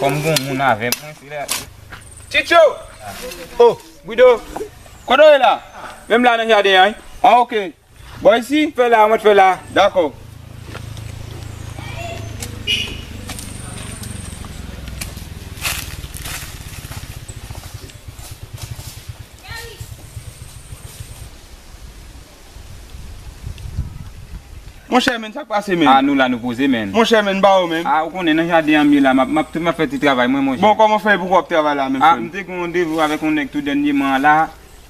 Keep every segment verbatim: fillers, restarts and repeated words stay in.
Kòm gon moun avè mwen, se la. Tityo! Oh, Guido! Kote w ye la? Menm la nan jaden an, wi. Ah, ok. Bò isi? Fè la, mwen fè la. Dakò. Monchè, men, sa k pase, men? Ah, nou la, nou poze, men. Monchè, men, ba ou, men. Ah, ou konnen, nan jaden an m ye la, m ap, m ap, m ap fè ti travay mwen, monchè. Bon, kòman fè pou w ap travay la, men, frè m? Ah, m te gen yon randevou avèk yon nèg tou dènyèman la.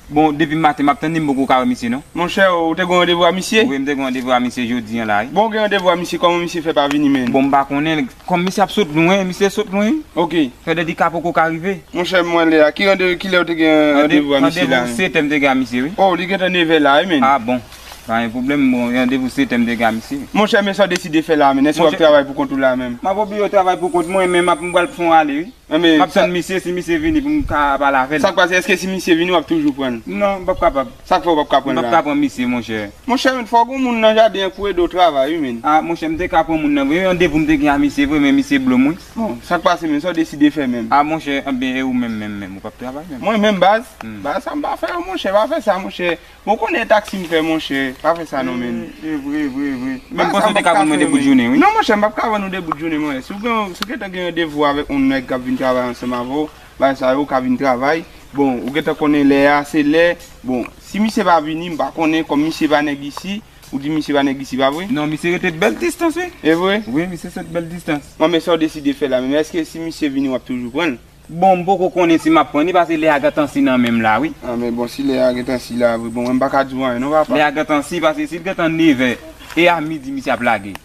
Bon, depi maten m ap tann li, m poko ka wè misye, non. Monchè, ou te gen randevou a misye? Wi, m te gen randevou a misye jodi an la, wi. Bon, ou gen randevou a misye, kòman misye fè pa vini, men? Bon, m pa konnen, kòm misye ap sot lwen, misye sot lwen, wi. Ok. Fè de li ka poko ka rive. Monchè, m wè lè a. Ki rande-, kilè ou te gen randevou a misye la, men? Randevou sèt è m te gen a misye, wi. Oh, li gentan nevè la, wi, men. Ah, bon. Pa gen pwoblèm, bon, randevou sèt è m te gen a misye. Monchè, men sa w deside fè la, men? Èske w ap travay pou kont ou la, menm? M ap obliye travay pou kont mwen, men m ap, m pral fè yon ale, wi. Anben, m ap tann misye, si misye vini pou m ka pale avè l. Sa k pase, èske si misye vini, w ap toujou pran l? Non, m p ap kapab. Sa k fè w p ap ka pran l la? M p ap ka pran misye, monchè. Monchè, men, fòk yon moun nan jaden an pou ede w travay, wi, men. Ah, monchè, m te ka pran moun nan vre. Randevou m te gen a misye vre, men misye blo m, wi. Bon, sa k pase, men, sa w deside fè, menm? Ah, monchè, anben, e ou menm, menm, menm, ou p ap travay, menm? Mwen menm, baz? Hmm. Baz, sa m pa fè, monchè, pa fè sa, monchè. Bon, konnen taksi m fè, monchè. Pa fè sa non, men. E vre, e vre, e vre. Men m panse w te ka vann mwen de bout jounen, wi. Non, monchè, m p ap ka vann ou de bout jounen, monchè. Si w gen, si w gentan gen randevou avèk yon nèg k ap vin travay ansanm avè w, bagay sa yo ka vin travay. Bon, ou gentan konnen lè a, se lè. Bon, si misye pa vini, m pa konnen, kòm misye pa nèg isi, ou di misye pa nèg isi, pa vre? Non, misye rete bèl distans, wi. E vre? Wi, misye sot bèl distans. Bon, men sa w deside fè la menm? Èske si misye vini, w ap toujou pran l? Bon, m poko konnen si m ap pran li, paske lè a gentan si nan men m la, wi. Ah, men bon, si lè a gentan si la, vre, bon, mwen m pa ka di w anyen, non, papa. Lè a gentan si, paske si l gentan nevè, e a midi misye ap lage.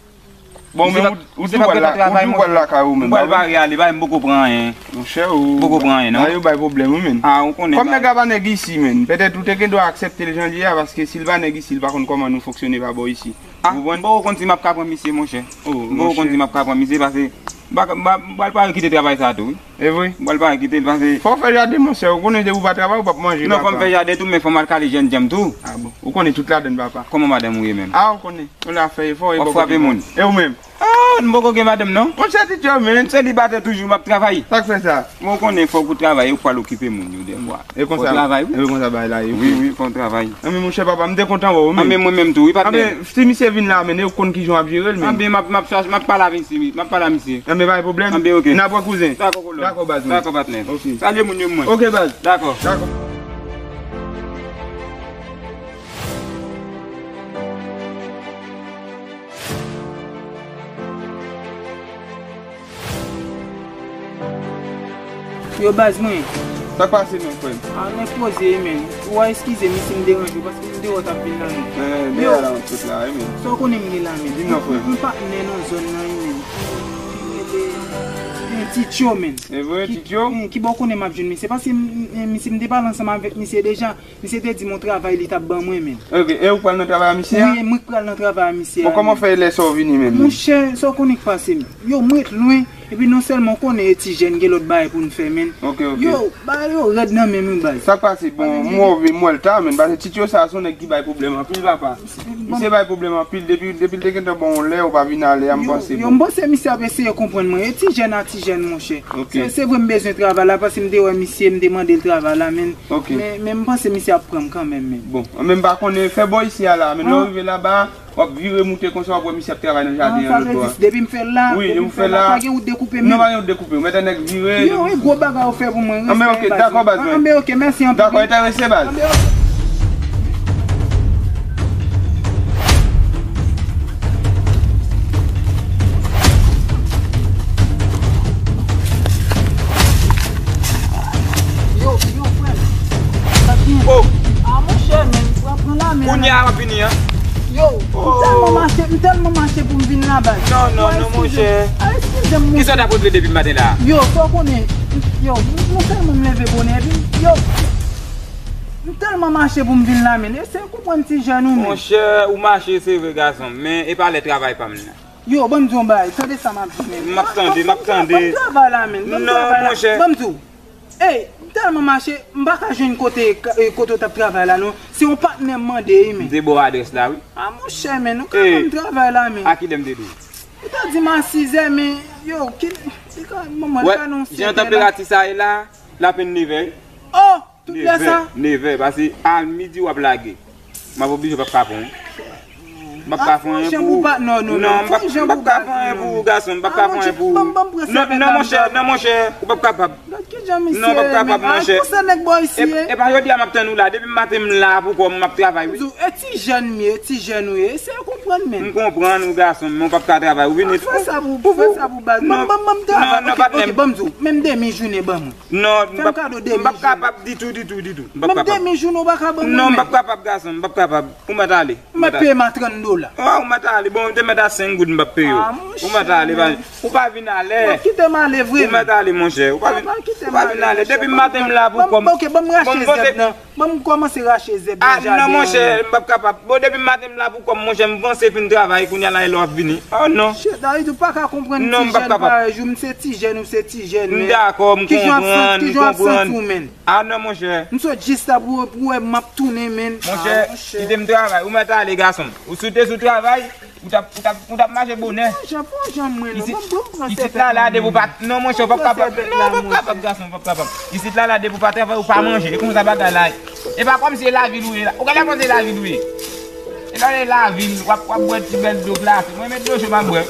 Bon, men ou, ou di w pral la, ou di w pral lakay ou menm, m pral pare ale, bay, m poko pran anyen. Monchè, ou poko pran anyen, non. Bagay yo bay pwoblèm, wi, men. Ah, ou konnen. Kòm nèg la pa nèg isi, men. Petèt ou te gen dwa aksepte l jan l ye a, paske si l pa nèg isi, l pa konn kòman nou fonksyone pa bò isi. Ah, m poko konn si m ap ka pran misye, monchè. Oh, m poko konn si m ap ka pran misye, paske m pa, m pa, m pral pare kite travay sa a tou, wi. E vre? M pral pare kite l, paske fò w fè jaden, monchè. Ou konnen depi w pa travay, ou p ap manje. Non, fò m fè jaden tou, men fò m al kale jènjan m tou. Ah bon. Ou konnen tout ladann, papa. Kòman madanm ou ye menm? Ah, ou konnen. Ou la fè efò, e w ap frape moun. E ou menm? Ah, m poko gen madanm, non. Monchè, Tityo, men. M selibatè toujou, m ap travay. Sa k fè sa? Bon, ou konnen fòk ou travay, ou pral okipe moun yo dèfwa. E konsa, fò w travay, wi. E konsa bagay la ye, wi, wi, fò w travay. Anben, monchè, papa, m te kontan wè w, men. Anben, mwen menm tou, wi, patnè. Anben, si misye vin la, men, ou konn kijan w ap jere l, men. Anben, m ap, m ap chache, m ap pale avèk misye, m ap pale a misye. Anben, pa gen pwoblèm. Anben, ok. N a pran kouzen. Dakò, kolòn. Dakò, baz mwen. Dakò, patnè. Ok. Salye moun yo pou mwen. Ok, baz. Dakò. Dakò. Yo, baz mwen. Sa k pase, men, frè m? A, men poze, men. Ou a eskize m si m deranje w, paske m te wè w t ap vin la, men. Men, men, yo, la, yon tout la, wi, men. Sa w konnen m gen la, men? Di m non, frè m. M patnè nan zòn nan, wi, men. Ki rele, men, Tityo, men. E vre, Tityo? Ki, ki bò w konnen m ap jwenn misye? Paske m, m, misye, m te pale ansanm avèk misye deja. Misye te di m yon travay li t ap ban mwen, men. Ok, e ou pral nan travay a misye a? Wi, mwen k pral nan travay a misye a, men. Bon, kòman fè lè sa w vini menm? Monchè, sa w konnen k pase m? Yo, m ret lwen, epi non sèlman w konnen e ti jèn gen lòt bagay pou n fè, men. Ok, ok. Yo, bagay yo rèd nan men m, wi, baz. Sa k pase? Bon, m wè w vin, m wè l ta, men, paske Tityo sa a se yon nèg ki bay pwoblèm anpil, papa. Misye bay pwoblèm anpil, depi, depi l te gentan bon yon lè, ou pa vin ale a, m panse, bon. Yo, m panse misye ap eseye konprann mwen. E ti jèn a ti jèn, monchè. Ok. Se, se vre m bezwen travay la, paske m te wè misye, m te mande l travay la, men. Ok. Men, men m panse misye ap pran m kanmenm, men. Bon, men m pa konnen, fè bò isi a la, men lè w rive laba, w ap vire moute konsa, w ap wè misye ap travay nan jaden an lòt bò a. Depi m fè l la, depi m fè l la, pa gen wout dekoupe, men. Non, pa gen wout dekoupe, ou mèt nèk vire. Yo, e gwo bagay ou fè pou mwen, respè, baz. Anben, ok, dakò, baz mwen. Anben, ok, mèsi anpil. Dakò, enterese, baz. Anben, ok. Yo, yo, frè m. Oh! A, monchè, men, pran, pran la, men. Kounye a, w ap vini, an? Yo, m tèlman mache, m tèlman mache pou m vin la, baz. Non, non, non, monchè. A, eskize m, monchè. Kisa w t ap regle depi maten la? Yo, sa w konnen, yo, m, m tèlman m leve bonè, epi, yo, m tèlman mache pou m vin la, men. Eseye konprann ti jèn ou, men. Monchè, ou mache, se vre, gason m, men e pa lè travay pa m nan. Yo, ban m di w yon bagay, tande sa m ap di, men. M ap tande, m ap tande. Ban m travay la, men. Ban m travay la. Non, monchè. Ban m di w. Ey, m tèlman mache, m pa ka jwenn kote, e, kote w t ap travay la, non. Se yon patnè m mande, wi, men. M te ba w adrès la, wi. A, monchè, men, ou ka ban m travay la, men. A kilè m te di w? Ou ta di m a sizè, men, yo, ki Li ka, manman, li ka nan sèt è la. Wè, jan tanperati sa ye la, l ap vin nevè. Oh, tout lè sa? Nevè, paske a midi w ap lage. M ap oblije, w p ap ka pran. M p ap ka fè anyen pou ou. Non, non, non, m p ap, m p ap ka fè anyen pou ou, gason, m p ap ka fè anyen pou ou. Non, non, monchè, non, monchè, ou p ap kapab. Gad kijan misye ye, men. Non, w p ap kapab, monchè. Konsa nèg bò isi ye. E, e pa jodi a m ap tann ou la. Depi maten m la pou kò m, m ap travay, wi. Di w, e ti jèn m ye, ti jèn ou ye. Eseye konprann, men. M konprann ou, gason, men w p ap ka travay. Ou vini. Fè sa pou, fè sa pou baz. Ban m, ban m, ban m travay. Ok, ok, ban m di w. Menm demi jounen ban m. Non, m p ap, m p ap kapab ditou, ditou, ditou. M p ap kapab. Menm demi jounen ou pa ka ban mwen, men. Non, m p ap kapab, gason, m p ap kapab. Ou mèt ale. Ou mèt peye m a trant dola. Ah, ou mèt ale. Bon, ou te mèt a senk goud, m p ap peye w. Ah, monchè. Ou mèt ale, pa, ou pa vin alè. Ou kite m ale vre. Ou mèt ale, monchè. Ou pa vin, ou pa vin alè. Depi maten m la pou kò m. Ok, ban m rache zèb nan. Ban m kòmanse rache zèb nan jaden an. Ah, non, monchè, m p ap kapab. Bon, depi maten m la pou kò m, monchè, m panse fin travay, kounye a la, e lè w ap vini. Oh, non. Shit, David, ou pa ka konprann ti jèn parèy ou, m se ti jèn, ou se ti jèn, men. M dakò, m konprann, m konprann. Kijan w ap santi w, men? Ah non, monchè. M sot jis la pou, pou wè m ap tounen, men. Monchè, kite m travay. Ou mèt ale, gason m. Ou si w te sou travay, ou t ap, ou t ap, ou t ap mache bonè. Pran jan, pran jan mwen, non. Isit, bon, bon, pran isit la, la, depi w pa, non, monchè, w p ap kapab. Non, w p ap kapab, gason, w p ap kapab. Isit la, la, depi w pa travay, ou pa manje. E konsa bagay la ye. E pa kòmsi e lavil ou ye la. Ou genlè panse e lavil ou ye. E lè w ye lavil, w ap, w ap bwè ti bèl dlo glase. Mwen, menm dlo cho m ap bwè.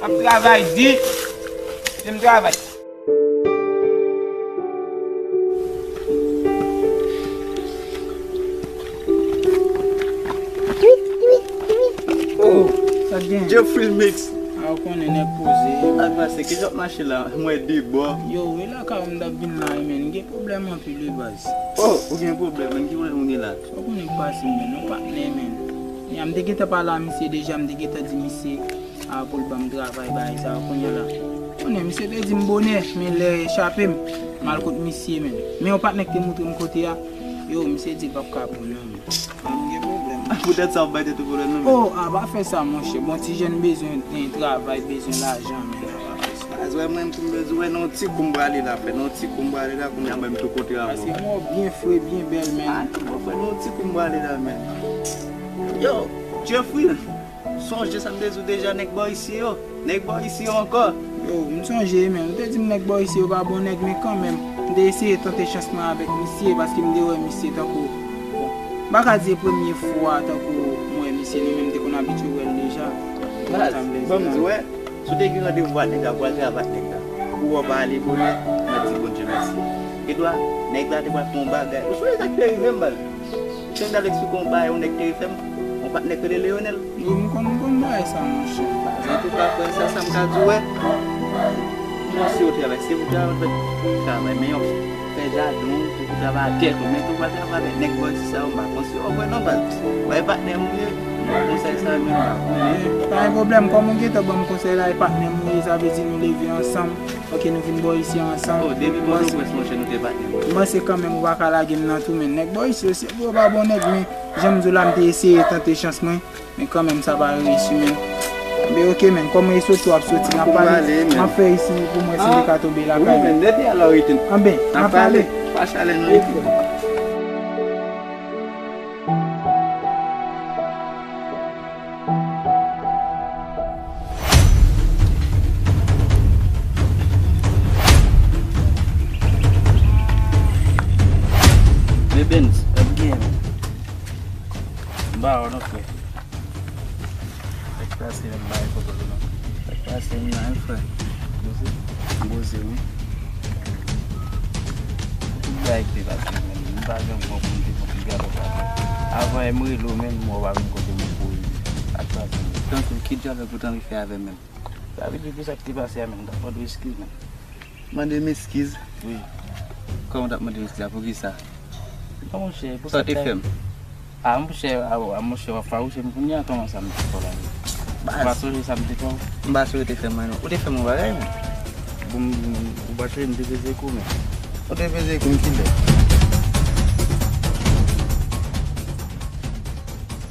M ap travay di. Kite m travay. Oh, sa k gen? Jeffrey Mix. A, ou konnen nèg poze. Sa k pase? Kijan w ap mache la? M wè de bò. Yo, e lakay ou m t ap vin la, men. M gen pwoblèm anpil, wi, baz. Oh, ou gen pwoblèm, men. Ki pwoblèm ou gen la? Ou konnen k pase, men. Yon patnè, men. Ya, m te gentan pale a misye deja, m te gentan di misye. A, pou l ban m travay, bagay sa yo, kounye a la. Konnen, misye te di m bonè, men lè chape m, m al kot misye, men. Men yon patnè ki te montre m kote a, yo, misye di l p ap ka pran non, men. A, m gen pwoblèm. Poutèt sa, w ap bay tèt ou pwoblèm, non, men. Oh, a, pa fè sa, monchè. Bon, ti jèn bezwen, eh, travay, bezwen lajan, men. A, pa fè sa. Baz, wè, mwen, pou m bezwen, wè, nan yon ti kou m prale la, frè. Nan yon ti kou m prale la, kounye a, mwen, m tou kontre avè w. Paske mò byen fre, byen bèl, men. A, non, frè, nan yon ti kou m prale la, men. Yo, Jeffrey. Sonje sa m te di w deja, nèg bò isi yo. Nèg bò isi yo ankò. Yo, m sonje, men. Ou te di m nèg bò isi yo pa bon nèg, men kanmenm, m te eseye tante chans mwen avèk misye, paske m te wè misye tankou, bon, m pa ka di e premye fwa tankou m wè misye, non, men m te konn abitye wè l deja. Baz, ban m di w, wè, si w te gen randevou ak nèg la, pou w al travay ak nèg la, ou wè w pa ale bonè, m ap di Bondye mèsi. Edwa, nèg la te pral fè yon bagay. Ou sonje sa k te rive m, baz? Chen dal eksplike yon bagay, yon nèg te fè m, yon patnè k rele Leonel. Yo, m konn, m konn bagay sa, monchè. Antouka, frè, sèl sa m ka di w, wè, m panse yo travay, se pou travay, fè travay, men yon fè jaden w, pou, pou travay atè tou, men tou pral travay avèk nèg bò isi sa yo, m pa panse yo vre non, baz. Wè, patnè m ye, konsèy sa yo, men m pa konnen. Pa gen pwoblèm, kòm ou gentan ban m konsèy la, e patnè m ou ye, sa vle di nou leve ansanm. Ok, nou vin bò isi ansanm. Oh, depi Pòtoprens, monchè, nou te patnè, monchè. M panse kanmenm ou pa ka lage m nan tou, men. Nèg bò isi yo, se vre yo pa bon nèg, men jan m di w la, m te eseye tante chans mwen, men kanmenm sa pa reyisi, men. Men ok, men, kòm e soti w ap soti, n ap pale, m ap fè isi pou mwen si li ka tonbe lakay mwen. Anben, n ap pale. Pa chalè non. Men Benz, sa k gen, men? M ba w non, frè. Sa k pase, men, m ba w foto, non. Sa k pase, m la, wi, frè. Poze. M poze, wi. Tout bagay ki te pase, men, m pa janm pran pou m te pran piga pou pase. Avan, m rele w, men, m wè w pa vin kote m pou ak pase. Tankou, ki djòl ou t anvi fè avè m, men? Sa vle di, pou sa ki te pase a, men, m t ap mande w eskiz, men. Mande m eskiz? Wi. Kòman w t ap mande m eskiz la? Poukisa? Non, monchè, pou sa w te fè m? A, monchè, a, a, monchè, w ap fawouche m kounye a, kòman sa m te fè w la? Baz. Ou pa sonje sa m te fè w? M pa sonje w te fè m anyen, non. Ou te fè m yon bagay, men. Bon, m, m, ou pa sonje m te peze kou, men. Ou te peze kou m kilè?